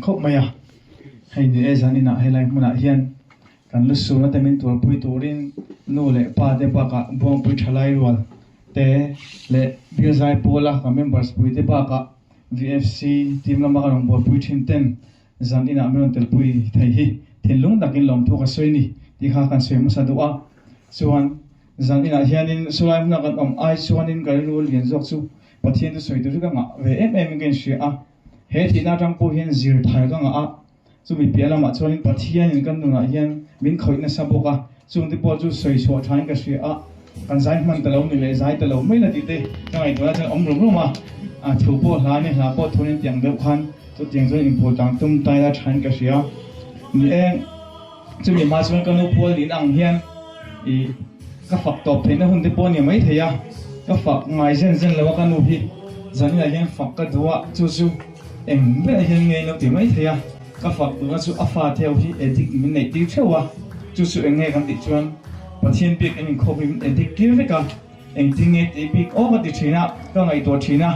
Khawp mai a, hei ni e zan inah helai hmunah hian kan lu surna te min tuarpui turin nu leh pa te bakah Buangpui Thalai rual te leh Bialzai pawla kan members pui te bakah VFC team lama ka rawn buaipui thin ten zan inah min rawn telpui thei hi thinlung takin lawmthu ka sawi ni tih kha kan sawi hmasa duh a. Chuan zan inah hianin sawlai hmuna kan awm ai chuanin ka rilru lian zawk chu Pathian chu sawi tur chu ka ngah ve em em in ka inhria a. He thihna atang pawh hian zir thar ka ngah a, chumi piah lamah chuanin Pathianin kan nunah hian min khawih nasa bawk a, chungte pawh chu sawi chhuah thain ka hria a, kan zai hman ta lo ni leh zai ta lo mai la tih te ka ngaihtuahna chuan awm rum rum a, a thu pawh hla nia hla pawh thunin tiang deuh khan chutiang chuan inpul tang tum tai la thain ka hria. Ni e, chumi hma chuan ka nu pual nin ang hian ih ka fak tawp theihna hun te pawh a ni mai thei a, ka fak ngai zen zen lo a ka nu hi zaninah hian fak ka duh a, chu chu eng berah hian nge lo ti mai thei a, ka fak duhna chu a fa theu hi addict min neih tir theuh a, chu chu eng nge kan tih chuan Pathian biak in inkhawp hi min addict tir vek a. Engtin nge tih bik aw ka ti thin a, ka ngaihtuah thin a,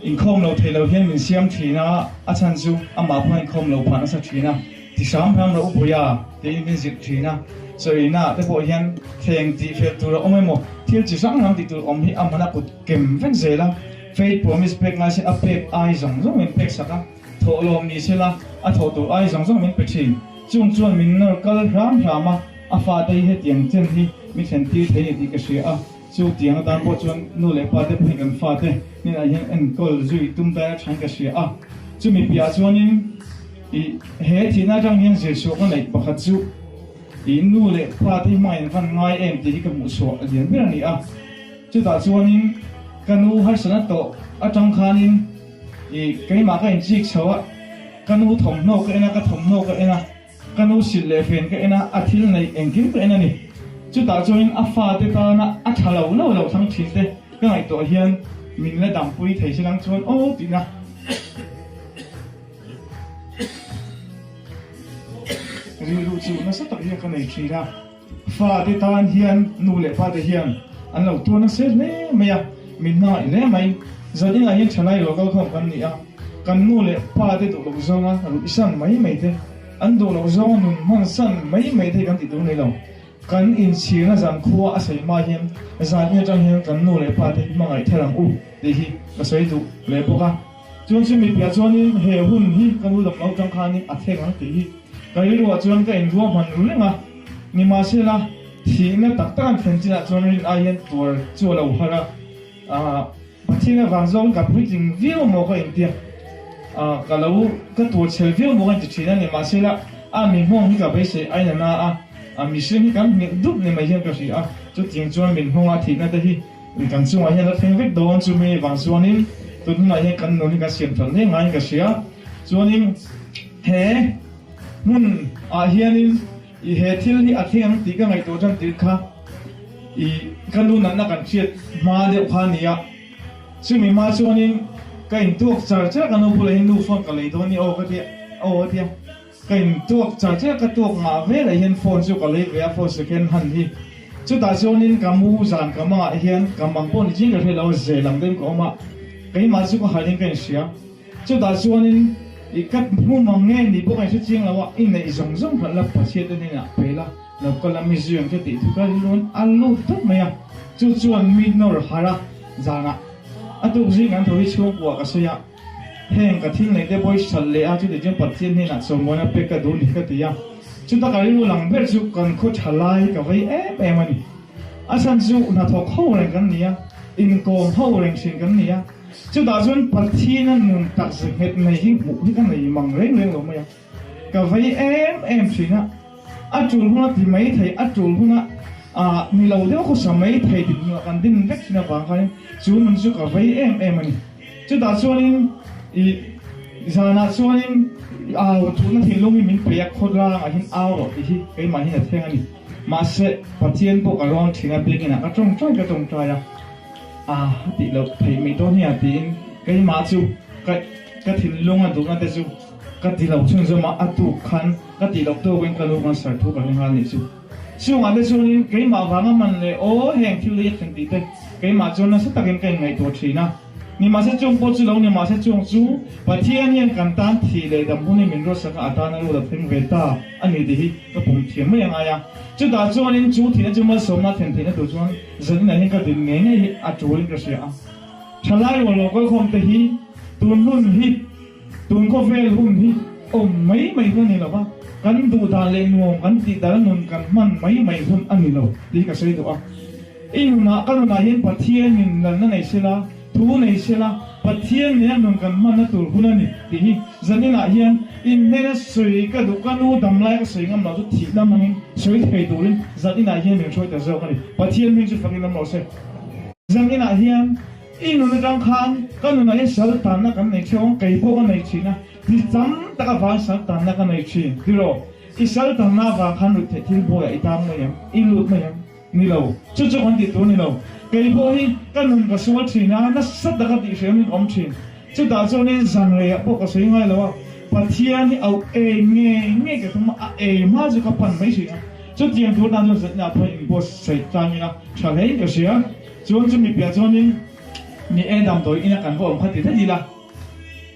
inkhawm lo thei lo hian min siam thin a, a chhan chu amah pawh a inkhawm lo phah nasa thin a, ti hram hram rawh u Puia tiin min zilh thin a, chawina te pawh hian thleng tih fel tur a awm emaw thil chi hrang hrang tih tur awm hi a hmana kut kem vek zel a, faith promise pek ngai se a pek ai zawng zawng min pek sak a, thawhlawm ni sela a thawh tur ai zawng zawng min pe thin, chung chuan min nawr kal hram hram a. A fate hi hetiang chen hi mi thlen tir thei ni tih ka hria a, chu tiang atan pawh chuan nu leh pa te pawhin kan fate hnenah hian enkawl zui tum daia thain ka hria a. Chumi piahah chuanin ih he thihna atang hian zirchhuah ka neih pakhat chu ih nu leh pa te hi hmangin van ngai em tih hi ka hmuhchhuah lian ber a ni a. Chutah chuanin ka nu harsatna tawh atang khanin ih keimah ka inchik chho a, ka nu thawmhnaw ka en a, ka thawmhnaw ka en a, Ka nu silh leh fen ka en a, a thil neih engkim ka en a ni. Chutah chuanin a fate tana a tha lo lo lo thlang thin te ka ngaihtuah hian min la dampui thei se lang chuan aw tihna. Rilru chu nasa tak hian ka nei thin a. Fate tan hian nu leh pate hian an lo tuar nasa hle mai a, min hmangaih hle mai. Zaninah hian thalai rual kalkhawm kan ni a, kan nu leh pate duh loh zawnga ruih san mai mai te, an duh loh zawnga nun hman san mai mai te hi kan tih tur a ni lo. Kan inchhirna zan khua a sawi hma hian zan in atang hian kan nu leh pate hi hmangaih thar ang u tih hi ka sawi duh leh bawk a. Chuan chumi piah chuanin he hun hi ka nu dam lo tang khanin a thleng ang tih hi ka rilruah chuan ka inruahman ru reng a. Nimahsela, thihna tak tak an thlen chinah chuan rin ai hian tuar chu a lo har a, aah Pathian avang zawng ka puitling viau maw ka inti a, aah ka lo ka tuar chhel viau maw ka inti thin a, nimahsela a mi hmawng hi ka beisei ain a na a, a mihring hi kan nghilh dup ni mai hian ka hria a, chutiang chuan min hmawnga thihna te hi kan chungah hian la thleng vek dawn, chumi vang chuanin tun hunah hian kan nun hi kan siam that hle ngaiin ka hria, chuanin he hmun ah hianin. I he thil hi a thleng ang tih ka ngaihtuah tan tir kha i ka nu natna kan hriat hma deuh kha a ni a, chumi hma chuanin ka intuak char char ka nu bulah hian nu phone ka lei dawn ni aw ka tia aw a tia, ka intuak char char ka tuak ngah velah hian phone chu ka lei ve a phone second hand hi, chutah chuanin ka mu zan ka mangah hian ka mang pawh ni chiang ka hre lo a ze lam deuhin ka awm a, keimah chu ka harhin ka inhria. Chutah chuanin i ka hmu mang nge ni bawk a inhre chiang lo a, i neih zawng zawng hralh la Pathian te hnenah pe la, lo kal a mi zui ang che tih thu ka rilruin a lut tawp mai a. Chu chuan mi nawr harh a, zanah a tuk zing an tho hi chhungkua ka sawi a, heng ka thil neih te pawh hi hralh leh a, chutih chuan Pathian hnenah chawmawina pek ka duh ni ka ti a. Chuta ka rilru lang ber chu kan khaw tha lai ka vei em em a ni. A chhan chu hnathawk ho reng kan ni a, inkawm ho reng thin kan ni a. Chutah chuan Pathiana nun tak ze nghet nei hi hmuh hi ka nei mang reng reng lo mai a, ka vei em em thin a, a tul huna ti mai thei, a tul huna ah ni lo deuh khawsa mai thei tih hmunah kan din vek thin avang khanin chu nun chu ka vei em em a ni. Chutah chuanin ih zanah chuanin au thutna thinlung hi min pe a, khawtlangah hian au rawh tih hi keimah hian a thleng a ni. Mahse Pathian pawh ka rawn thin a, biakinah ka tawngtai ka tawngtai a. A tih loh theih mai dawn hi a tiin keimah chu ka ka thinlung a duhna te chu ka ti lo chhunzawm a, a tuk khan ka tih loh tawkin ka nu cancer thu ka hre nghal nih chu. Chungah te chuanin keimah vanga man leh aw heng thil hi a thlen tih te keimah chuan nasa takin ka inngaihtuah thin a. Nimahse chung pawh chu lo ni mahse chung chu Pathian hian kan tan thih leh dam hun hi min ruatsak a, a tan a lut a thleng ve ta a ni tih hi ka pum thiam mai a ngai a. Chutah chuanin chu thihna chu malsawmna thlen theihna tur chuan zaninah hian ka din ngei ngei hi a tulin ka hria a. Thalai rual lo kalkhawm te hi tun hun hi tun khawvel hun hi awm mai mai hun a ni lo va, kan duh dan leh nuam kan tih dan a nun kan hman mai mai hun a ni lo tih hi ka sawi duh a. I nunah ka nunah hian Pathianin lalna nei sela, thu nei sela, Pathian nena nun kan hmanna tur hun a ni tih hi zaninah hian inhnena sawi ka duh, ka nu damlai ka sawi ngam lo chu thih lam angin sawi thei turin zaninah hian min hruai ta zawk a ni. Pathian hming chu fakin awm rawh se. Zaninah hian i nun atang khan ka nunah hian sal tanna kan nei theuh ang, kei pawh ka nei thin a, ti tam tak avang sal tanna ka nei thin tiraw? I sal tanna avang khan ruihtheih thil buaiah i tang mai ang, i lut mai ang. Ni lo, chu chu kan tih tur ni lo. Kei pawh hi ka nun ka sual thin a, nasa taka tih hriam in awm thin. Chutah chuanin zan reiah pawh ka sawi ngai lo a, Pathian hi auh ei ngei ngei ka tum a, a ei hma chu ka pan mai thin a. Chutiang tur tan chuan zanah pawh in boss saih tlang ila tha hlein ka hria. Chuan chumi piah chuanin ni e damdawi ina kan va awm kha ti daih ila.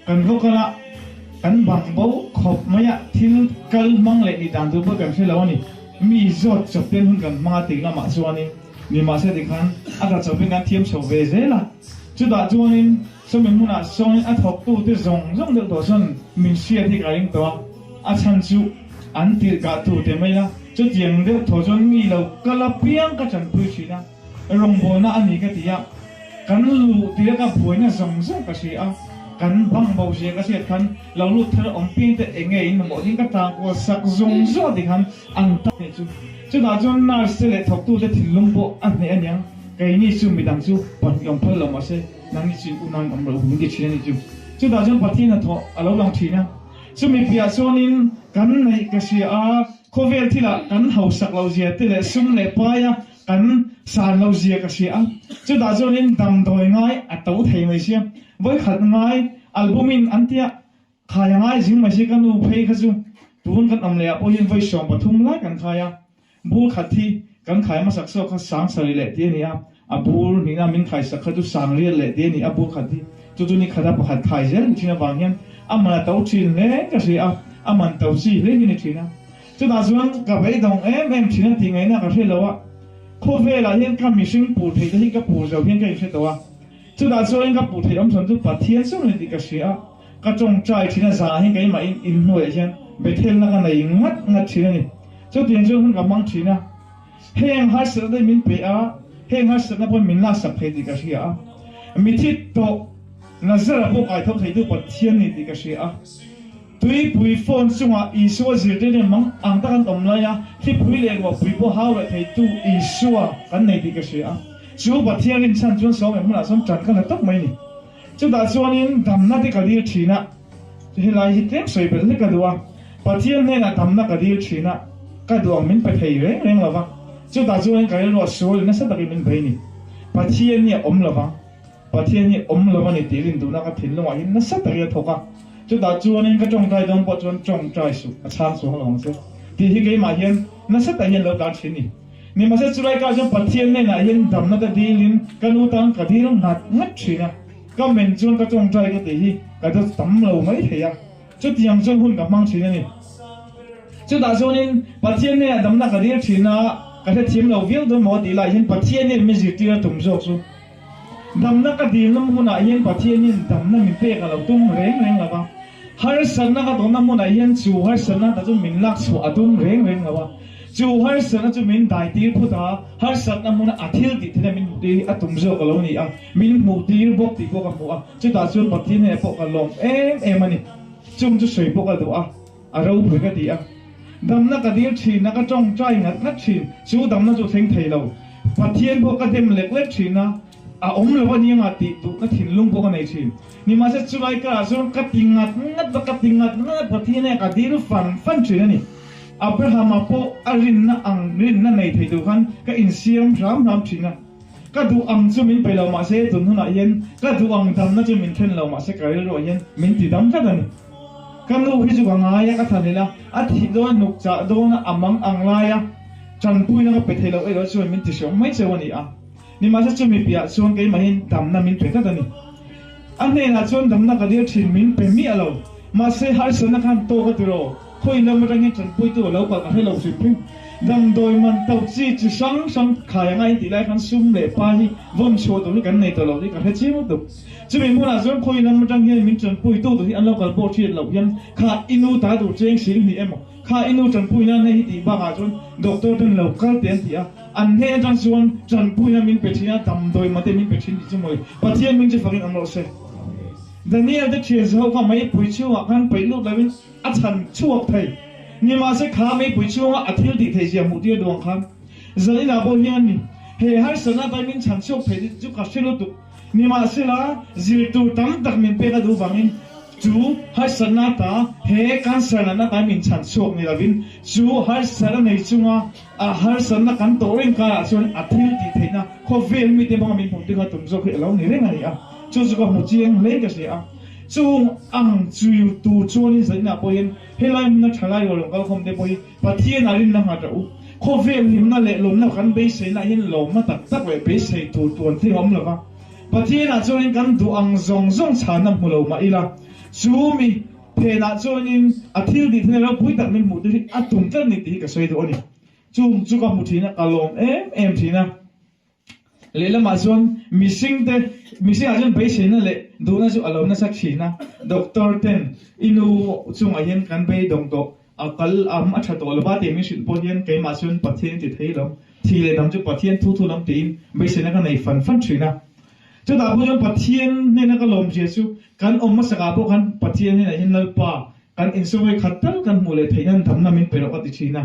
Kan va kal a, kan bang bo khawp mai a, thil kal hmang leh nih dan tur pawh kan hre lo a ni. Mi zawt chawp ten hun kan hmang a tih lamah chuanin nimahse tikhan a tla chawpin kan thiam chho ve zel a. Chutah chuanin sawmi hmunah sawnin a thawktute zawng zawng deuh tawh chuan min hriat hi ka ring tawh a, a chhan chu an tirhkah tur te mai la, chutiang deuh thaw chuan mi lo kal apiang ka tanpui thin a. Rawngbawlna a ni ka ti a, kan luh tir ka buaina zawng zawng ka hria a, kan bang bo zia ka hriat khan lo lut thar awm piang te eng nge in mamawh ding ka tang kual sak zawng zawng a ti khan an ta nih chu. Chutah chuan nurse te leh thawktu te thinlung pawh a hneh aniang, keini chu midang chu pahnih awm phal lo mahse nangni chu in unain awm loh min ti thin a nih chu. Chutah chuan Pathian hnathawh a lo lang thin a, chumi piah chuanin kan neih ka hria a, khawvel thilah kan hausak loh zia te leh sum leh paia Kan san lo zia ka hria a, chutah chuanin damdawi ngai a to thei mai sia, vawikhat ngai albumin an tia khai a ngai zing mai sia, ka nu phei kha chu tun kan awm leh ah pawh hian vawi 13 lai kan khai a, bur khat hi kan khai hmasak zawk kha sang sarih leh tih a ni a, a bur hnihna min khai sak kha chu sang riat leh tih a ni a, bur khat hi chu chu ni khata pakhat khai zel ni thin avang hian a man a to thin hle ka hria a, a man to chi hle hi ni thin a. Chutah chuan ka beidawng em em thin a tih ngaihna ka hre lo a, khawvelah hian ka mihring pur theih te hi ka pur zo hian ka inhre tawh a, chutah chuanin ka pur theih awm chhan chu Pathian chu a ni tih ka hria a, ka tawngtai thin a zanah hian keimahin inhnuaiah hian Bethelna ka nei ngat ngat thin a ni. Chutiang chuan hun ka hmang thin a, heng harsatna te min pe a, heng harsatna pawhin min laksak thei tih ka hria a, mithi tawh Lazara pawh kaitho theitu Pathian ni tih ka hria a. Tuipui phone chungah Isua zirtirna mang ang tak an awm lai a, thlipui leh ruahpui pawh hau leh theitu Isua kan nei tih ka hria a. Chu Pathian rinchhan chuan sawm eng hmunah chuan ṭan ka la tawp mai ni. Chutah chuanin damna te ka dil ṭhin a, helai hi tlem sawi belh hlek ka duh a, Pathian hnenah damna ka dil ṭhin a, ka duh ang min pe thei reng reng lo va, chutah chuanin ka rilruah sual in nasa takin min bei ni. Pathian hi a awm lo vang. Pathian hi awm lo a ni tih rinduhna ka thinlungah hian nasa takin a thawk a, chutah chuanin ka tawngtai dawn pawh chuan tawngtai suh, a chhang chuang lo ang che tih hi keimah hian nasa tak hian lo tlan thin ni. Nimahse chulai kah chuan Pathian hnenah hian damna te dilin ka nu tan ka dil ngat ngat thin a, ka men chuan ka tawngtai ka tih hi ka dawt tam lo mai thei a, chutiang chuan hun ka hmang thin a ni. Chutah chuanin Pathian hnenah damna ka dil thin a, ka hrethiam lo viau dawn maw tih lai hian Pathian hian min zirtir a tum zawk chu. Damna ka dilna hmunah hian Pathianin damna min pek a lo tum reng reng lo va, harsatna ka tawnna hmunah hian chu harsatna ta chu min lak chhuah a tum reng reng lo va, chu harsatna chu min daitir phut a, harsatna hmuna a thil tih theihna min hmuhtir hi a tum zawk a lo ni a, min hmuhtir bawk tih pawh ka hmu a, chutah chuan Pathian hnenah pawh ka lawm em em a ni. Chung chu sawi pawh ka duh a, a ropui ka ti a. Damna ka dil thin a, ka tawngtai ngat ngat thin, chu damna chu thleng thei lo. Pathian pawh ka dem lek lek thin a, a awm lo a ni anga tih duhna thinlung pawh ka nei thin. Nimahse chulai karah chuan ka ti ngat ngat a, ka ti ngat ngat a, Pathian hian ka dil fan fan thin a ni. Abrahama pawh a rinna ang rinna nei thei tur khan ka insiam hram hram thin a. Ka duh ang chu min pe lo mahse tun hunah hian ka duh ang damna chu min thlen lo mahse ka rilruah hian min ti dam tlat a ni. Ka nu hi chu ka ngai a, ka than ila, a thih dawn a hnuk chah dawn a, a mang ang lai a, tanpuina ka pe thei lo erawh chuan min ti hreawm mai cheu a ni a. Nimahse chumi piah chuan keimahin damna min pe tlat a ni. A hnenah chuan damna ka dil thin min pe miah lo. Mahse harsatna khan tawk a ti rawh. Khawi lam atang hian tanpuitu a lo kal ka hre lo hrim hrim. Damdawi man to chi chi hrang hrang khai anga intih lai khan sum leh pa hi vawm chhuah tur hi kan nei tawh lo tih ka hre chiang lutuk. Chumi hmunah chuan khawi lam atang hian min tanpuitu tur hi an lo kal pawh hriat loh hian kha i nu ta tur cheng sing hnih emaw kha i nu tanpui nan hei hi tih bakah chuan doctor ten lo kal teh an ti a, an hnen atang chuan tanpuina min pe thin a, damdawi mate min pe thin tih chu mawi Pathian hming chu fakin awm rawh se. Daniel te thian zaho kha meipui chhungah khan peih lut loin a chhan chhuak thei. Nimahse kha meipui chhunga a thil tih theih zia hmuh tir duang khan Zaninah pawh hian a ni. He harsatna atan min chhan chhuak thei tih chu ka hre lutuk. Nimahsela, zir tur tam tak min pek a duh vangin chu harsatna ata he cancer natna atan min chhan chhuak ni lovin chu harsatna nei chunga a harsatna kan tawh reng karah chuan a thil tih theihna khawvel mite hmanga min hmuh tir tum zawk hi a lo ni reng a ni a. Chu chu ka hmu chiang hle ka hria a. Chung ang chu tur chuanin zaninah pawhin helai hmuna thalai rual rawn kalkhawm te pawh hi Pathianah rinna nghat rawh u. Khawvel hlimna leh lawmna kan beiseina hian lawmna tak tak leh beisei tur tuan thil a awm lo va. Pathianah chuanin kan duh ang zawng zawng chhanna hmu lo mah ila, chu mi phenah chuanin a thil tih thil ropui tak min hmuh tir hi a tum tlat a ni tih hi ka sawi duh a ni. Chung chu ka hmu thin a, ka lawm em em thin a. Lehlamah chuan mihringte, mihringah chuan beiseina leh duhna chu a lo nasa thin a, doctor ten i nu chungah hian kan beidawng tawh, a kal am a tha tawh lo va tih min hrilh pawh hian keimah chuan Pathian ti thei lo, thi leh dam chu Pathian thu thu lam tiin beiseina ka nei fan fan thin a. Chutah pawh chuan Pathian hnena ka lawmzia chu kan awm hmasakah pawh khan Pathian hnenah hian Lalpa kan insawi khat tal kan hmuh leh theih nan damna min pe rawh ka ti thin a.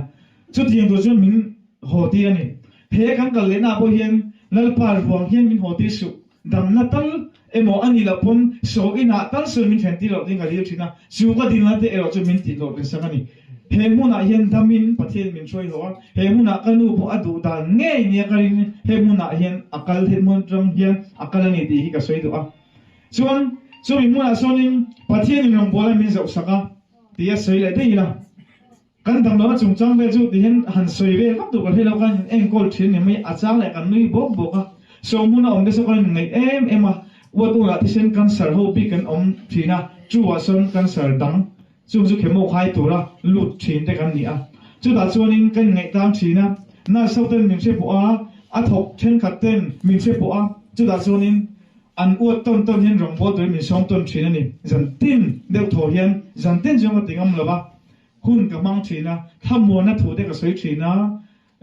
Chutiang tur chuan min haw tir a ni. He kan kal lehna ah pawh hian Lalpa ruang hian min haw tir suh. Damna tal emaw a nih loh pawn saw inah tal sawi min thlen tir loh ding ka dil thin a, chu ka dilna te erawh chu min tih hlawh rinsak a ni. He hmunah hian damin Pathian min hruai hlawh a, he hmunah ka nu pawh a duh dan ngei nia ka ring he hmunah hian a kal he hmun atang hian a kal a ni tih hi ka sawi duh a. Chuan chumi hmunah sawnin Pathianin rawngbawla min zohsak a ti a sawi leh daih ila. Kan damlohna chungchang vel chu tihian han sawi vel vak duh ka hre lo, kan enkawl thin ni mai, a chang leh kan nui bawk bawk a, sawmhmun a awm te saw kan inngaih em em a, uat ulah thisen cancer ho bik kan awm thin a, chu ah sawn cancer dang chung chu chemo khai tura lut thin te kan ni a, chutah chuanin kan inngaih tlang thin a, nurse ho ten min hre pawh a, a thawk thenkhat ten min hre pawh a, chutah chuanin an uat tawn tawn hian rawngbawl turin min sawm tawn thin a ni, zan tin deuh thaw hian zan tin chuan ka ti ngam lo va. Hun ka hmang thin a, thlamuanna thu te ka sawi thin a,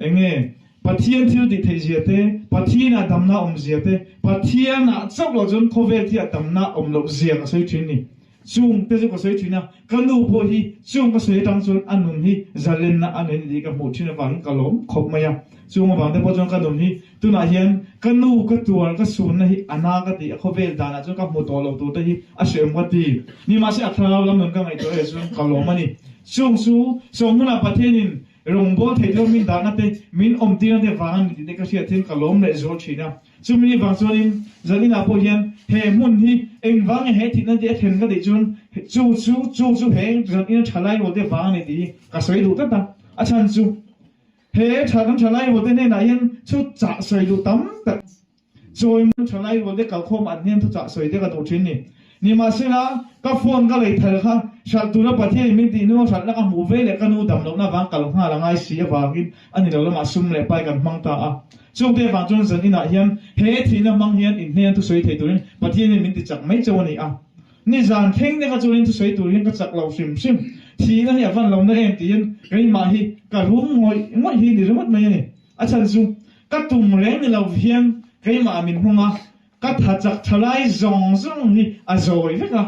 enge Pathian thil tih theih zia te, Pathianah damna awm zia te, Pathianah chauh loh chuan khawvel thiah damna awm loh zia ka sawi thin ni. Chung te chu ka sawi thin a, ka nu pawh hi chung ka sawi atang chuan a nun hi zalenna a nei tih ka hmuh thin avangin ka lawm khawp mai a. Chung avang te pawh chuan ka nun hi Tunah hian ka nu ka tuar ka sunna hi a na ka ti a, khawvel danah chuan ka hmu tawh lo tur te hi a hreawm ka ti. Nimahse a thlarau lam nun ka ngaihtuah erawh chuan ka lawm a ni. Chung chu sawmhmunah Pathianin rawngbâwl theih tura min dahna te, min awmtirna te vang a ni tih te ka hriat hian ka lawm leh zual thin a. Chumi vang chuanin zaninah pawh hian he hmun hi engvang nge he thihna te a thlen ka tih chuan chu chu chu chu he zanina thalai rual te vang a ni tih hi ka sawi duh tlat a. A chhan chu He tha kan thalai rualte hnenah hian thu chah sawi duh tam tak chawiman thalai rualte kalkhawm an hnen thu chah sawi te ka duh thin ni. Nimahsela, ka phone ka lei thar kha hralh tura Pathianin min tih hnu a hralhna ka hmuh ve leh ka nu dam lohna avang kal nghal a ngai si avangin a ni lo lamah sum leh pai kan hmang ta a. Chungte avang chuan zan inah hian he thihna hmang hian inhnen thu sawi thei turin Pathianin min ti chak mai chauh a ni a. Nizan thleng te kha chuanin thusawi tur hian ka chak lo hrim hrim. Thihna hi a van lo na em tiin keimah hi ka rum ngawih ngawih hi ni ringawt mai a ni. A chhan chu ka tum reng ni lo hian keimah min hmang a, ka tha chak tha lai zawng zawng hi a zawi vek a.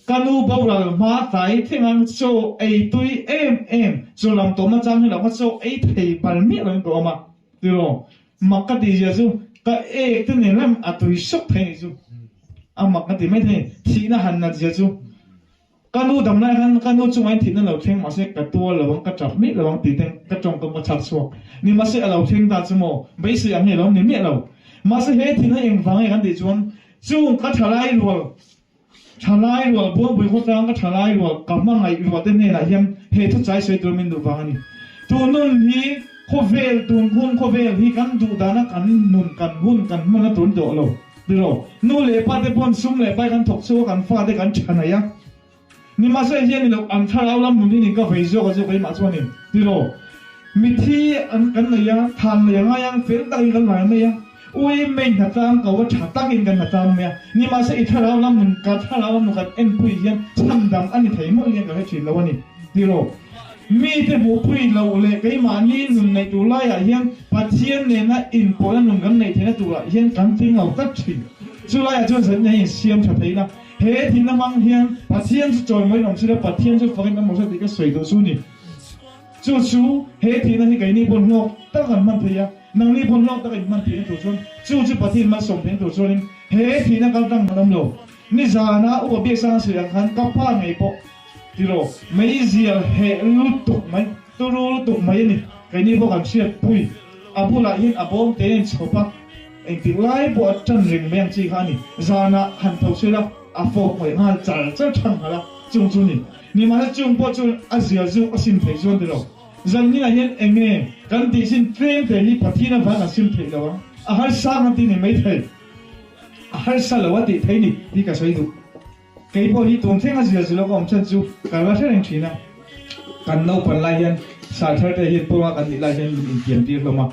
Ka nu boral hma tlai thleng a chaw ei tui em em, chaw lam tawm atang hi lo kha chaw ei thei bal miah lo in ka awm a tiraw. Mak ka tih zia chu ka ek te nen lam a tui sawk thei nih chu a mak ka ti mai thei thihna han nat zia chu ka nu dam lai khan ka nu chungah in thihna lo thleng mahse ka tuar lo ang ka tap miah lo ang tih ten ka tawngkam ka chhak chhuak ni mahse a lo thleng ta chu maw beisei ang hi a lo ni miah lo mahse he thihna engvang nge kan tih chuan chung ka thalai rual Thalai rual Buangpui khawtlang ka thalai rual ka hmangaih rual te hnenah hian he thuchai sawi tur min duh vang a ni. Tun nun hi khawvel tun hun khawvel hi kan duh dana kan nun kan hun kan hman a tun tawh lo. Tiraw? Nu leh pa te pawn sum leh pai kan thawk chhuak a, kan fate kan tha nei a. Nimahse hian ilo an thlarau lam nun in ka vei zawk a chu keimah chuanin tiraw? Mithi an kan nei a, than lei a ngai a, fel takin kan lai mai a, ui mei hnatlang ko a tha takin kan hnatlang mai a, nimahse i thlarau lam nun ka thlarau lam nun kan enpui hian chhandam a ni thei mawlh hian ka hre thin lo a ni tiraw? Mite hmuhpui loh leh keimahni nun neih tur laiah hian Pathian nena inpawhna nun kan neih theihna turah hian kan tling lo tlat thin. Chu laiah chuan zanin hian insiam tha thei ila, he thihna hmang hian Pathian chu chawimawiin awm sila, Pathian chu fakin awm rawh se tih ka sawi duh chu ni. Chu chu he thihna hi keini pawn hlawk tak kan hman thei a, nangni pawn hlawk taka inhman theihna tur chuan chu chu Pathian malsawm theihna tur chuanin he thihna kaltlang hman awm lo. Nizana upa biaksanga sawi ang khan ka pa ngei pawh Tiraw, meizial heh lutuk mai, turu lutuk mai a ni. Keini pawh kan hriat pui. A bulah hian a bawm te in chhawp a, engtik lai pawh a tan reng mai ang chi kha a ni. Zanah han tho se la, a fawk hmawih nghal char char thang nghal a, chung chu ni. Nimahse chung pawh chu a zial zu a sim theih chuan tiraw. Zanninah hian eng nge kan tih sin tlem te hi Pathian avang kan sim theih lo ang. A harsa kan ti ni maithei. A harsa lo a tih theih ni tih ka sawi duh. Kei pawh hi tun thleng a zir zir lawk a awm chhan chu ka la hre reng thin a, kan naupan lai hian Sarthar te hian pawnga kan nih lai hian min intiam tir hlawm a,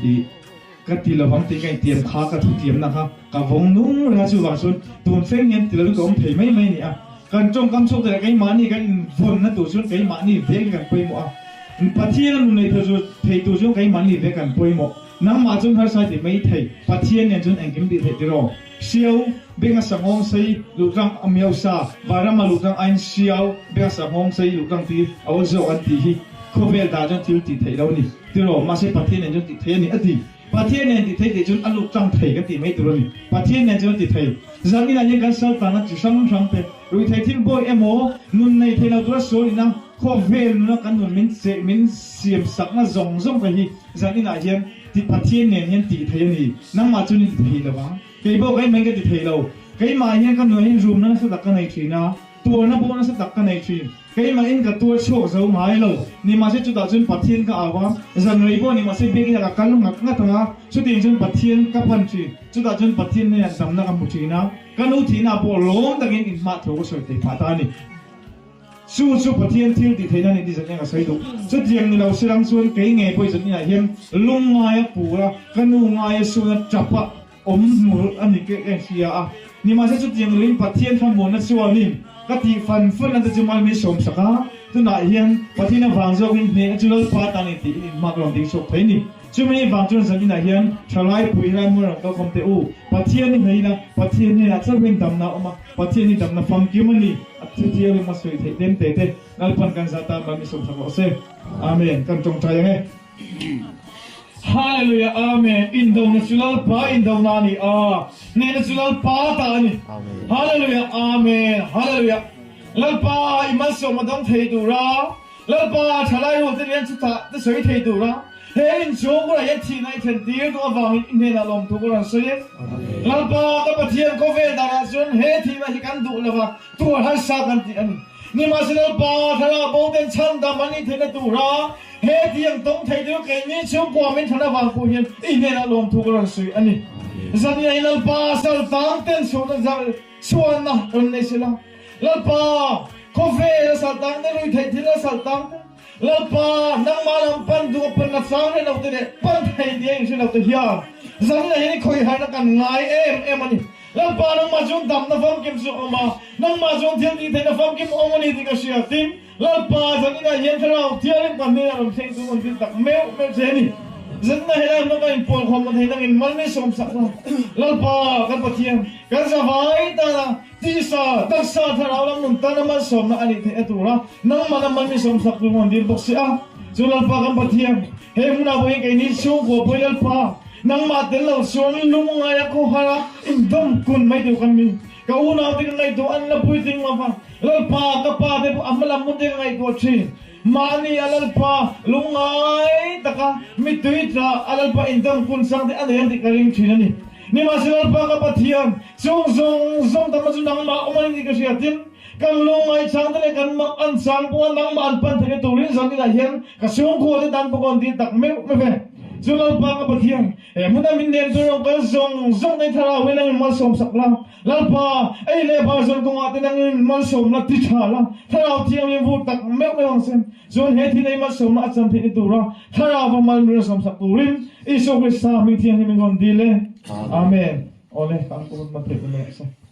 ih ka ti lovang tih ka intiam kha ka thutiamna kha ka vawng nung reng a, chuvang chuan tun thleng hian ti lovin ka awm thei mai mai a ni a, kan tawngkam chhuak te leh keimahni kan invawnna tur chuan keimahni vek hi kan pawimawh a, Pathian a nun nei thei tur chuan keimahni vek kan pawimawh, nangmah chuan harsa ti mai thei, Pathian nen chuan engkim tih theih tiraw? Siau, Benga Sanghawng sei luhtlang a miau sa, Vanrama luhtlang aiin Siau, Benga Sanghawng sei luhtlang tir a awl zawk an tih hi khawvel dah chuan thil tih theih lo a ni. Tiraw, mahse Pathian nen chuan tih theih a ni a ti. Pathian nen tih theih tih chuan a luhtlang thei kan tih mai tur a ni. Pathian nen chuan a ti thei. Zan inah hian kan saltana chi hrang hrang te, ruihtheih thil bawi emaw, nun nei thei lo tura sual ina khawvel nuna kan nun min cheh min siam sakna zawng zawng te hi zan inah hian Ti Pathian nen hian tih thei a ni. Nangmah chuan i ti thei lo vang. Kei pawh keimah in ka ti thei lo. Keimah hian ka nunah hian rumna nasa tak ka nei thin a, tuarna pawh nasa tak ka nei thin. Keimah in ka tuar chhuak zo ngai lo. Nimahse chutah chuan Pathian ka au a, zan rei pawh nimahse biakinn ah ka kal ngat ngat ang a, chutiang chuan Pathian ka phan thin. Chutah chuan Pathian hnenah damna ka hmu thin a, ka nu thihna pawh lawm takin inhmah thu ka sawi thei phah ta a ni. Chu chu Pathian thil tih theihna ni tih zan a sawi duh. Chutiang ni lo silang chuan kei ngei pawh i zan inah hian lungngaia pur a, ka nu ngaia suna tap a awm hmur a ni ka hria a. Nimahse chutiang ni loin Pathian thlamuanna chuanin ka tih fan fan a te chu mal min sawmsak a, tunah hian Pathian avang zawkin hnehna chu Lalpa tan in tiin inhma ka rawn ding chhuak thei ni. Chumi vang chuan zan inah hian thalai pui helai hmun rawn kalkhawm teh u. Pathian i hneih ila, Pathian hnenah chauhin damna a awm a, Pathian hi damna famkim a ni. A thuthianghlim a sawi theih tlem te te Lalpan kan zah tan mal mi sawmsak rawh se. Amen. Kan tawngtai ang e. Hallelujah Amen. Indona chu Lalpa indona a ni a, hnehna chu Lalpa ta a ni. Hallelujah Amen. Hallelujah. Lalpa i malsawm a dawng thei tura, Lalpa thalai rual te lian chutah te sawi thei tura, He inchhung bulah hian thihna i thlen tir duh avangin i hnenah lawmthu ka rawn sawi e. Lalpa ka Pathian khawvel danah chuan he thihna hi kan duh lova tuar harsa kan tih a ni. Nimahse Lalpa thlarau bo ten chhandam an nih theihna tura he tiang tawng thei tur keini chhungkua min thlan avang pawh hian i hnenah lawmthu ka rawn sawi a ni. Zaniah hi Lalpa saltang ten chhuanna rawn nei sela. Lalpa khawvel a saltang te ruihtheih thil a saltang te, Lalpa, nangmah lam pan duh a pan na chang hre lo te leh pan thei tia in hre lo te hian zan leh hian i khawi harna kan ngai em em a ni. Lalpa, nangmah chuan damna famkim chu a awm a, nangmah chuan thil tih theihna famkim a awm a ni tih ka hria. Tin, Lalpa, zan inah hian Thlarau Thianghlim kan hnenah rawn thleng chu rawn dil tak meuh meuh che a ni. Zan inah helai hmun ka inpawlkhawm na thei nangin mal min sawmsak la. Lalpa, kan Pathian, kan zavai tana Tisa, taksa, thlarau lam nun tana malsawmna a nih theihna tura nangmah lam mal mi sawmsak tur rawn dil bawk si a. Chu Lalpa kan Pathian, he hmunah pawh hian keini chhungkua pawhin Lalpa, nangmah tel lo chuan lungngaia khawhar a indawm kun mai tur kan ni. Ka unaute ka ngaihtuah an la puitling lo va, Lalpa, ka pa te pawh a hma lam hmun te ka ngaihtuah thin. Mahni a Lalpa lungngai taka mittui tla a Lalpa indawm kun chang te a nei ang tih ka ring thin a ni. Nimahsela Lalpa ka Pathian, chung zawng zawng tamna chu nangmah awm a ni tih ka hria. Tin, kan lungngaihchang te leh kan mak an chang pawha nangmah an pan theihna turin zaninah hian ka chhungkhua te tan pawh ka rawn dil tak meuh meuh e. Chu Lalpa ka Pathian, he hmuna min nem tur rawn kal zawng zawng te thlarau hi nangin malsawm sak la. Lalpa, ei leh bar zawn kawngah te nangin malsawm la, ti tha la, thlarau thianghlim vur tak meuh meuh ang che. Chuan he thil ei malsawmna a chan theih ni tura thlarau va mal min rawn sawm sak turin Isua Krista hming thianghlim in rawn dil e. Amen. Awle, kan kum hma theih ni mai ang che.